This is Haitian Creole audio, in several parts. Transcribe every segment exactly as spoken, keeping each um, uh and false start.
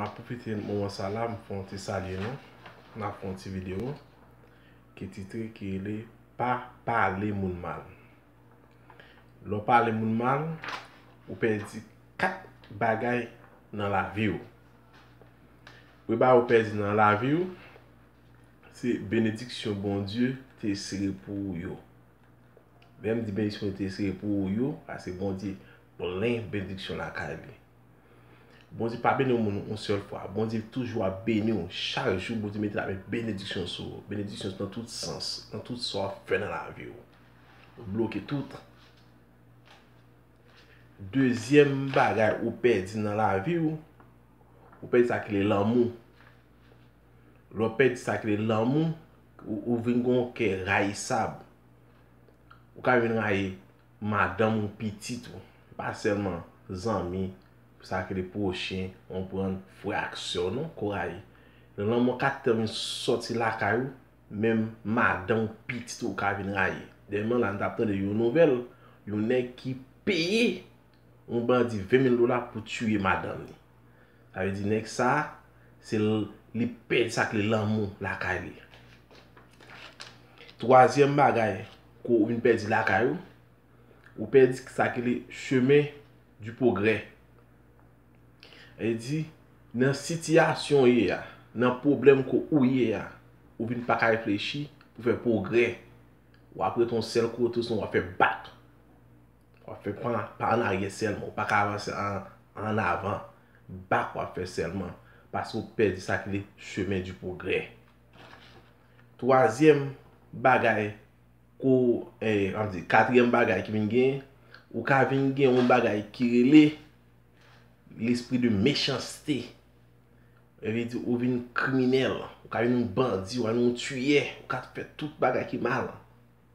M ap pwofite moman sa la, m fè yon ti salye nou. M ap fè yon ti videyo ki titre, ki rele Pa pale moun mal. Lè w pale moun mal, ou pèdi kat bagay nan lavi w. Premye bagay ou pèdi nan lavi w, se benediksyon Bondye te sere pou ou yo. Lè m di benediksyon te sere pou ou yo, paske Bondye plen benediksyon lakay li. Bondye pa beni yon moun yon sèl fwa. Bondye toujou ap beni w. Chak jou, Bondye mete lamen benediksyon sou ou. Benediksyon nan tout sans, nan tout sa w ap fè nan lavi w. Ou bloke tout. Dezyèm bagay ou pèdi nan lavi w, ou pèdi sa ki rele lanmou. Lè w pèdi sa ki rele lanmou, ou, ou vin gen yon kè rayisab. Ou ka vin rayi madanm ou, pitit ou, pa sèlman zanmi, sa ki rele pwochen, konprann, frè ak sè w, non, ke w rayi. Lè lanmou ka tèlman sòti lakay ou, menm madanm ou, pitit ou ka vin rayi. Dèyèman la, n t ap tande yon nouvèl, yon nèg ki peye yon bandi ven mil dola pou tiye madanm li. Sa vle di nèg sa, se l, li pèdi sa ki rele lanmou lakay li. Twazyèm bagay ke w vin pèdi lakay ou, ou pèdi sa ki rele chemin du progrès. Sa vle di, nan sitiyasyon w ye a, nan pwoblèm ke ou ye a, ou vin pa ka reflechi pou fè pwogrè. W ap rete yon sèl kote, sinon w ap fè bak. W ap fè pa, pa an aryè sèlman. Ou pa ka avanse an, an avan. Bak w ap fè sèlman. Paske w pèdi sa ki rele chemin du progrès. Twazyèm bagay, ko, eh, an di, katriyèm bagay ki vin gen, ou ka vin gen yon bagay ki rele l'esprit de méchanceté. Sa vle di ou vin kriminèl, ou ka vin yon bandi, ou ka vin yon tiyè, ou ka fè tout bagay ki mal.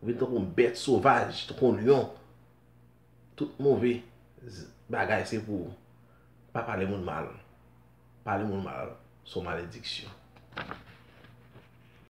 Ou vin tankou yon bèt sovaj, tankou yon lyon. Tout move z-, bagay se pou ou. Pa pale moun mal. Pale moun mal, se yon malediksyon.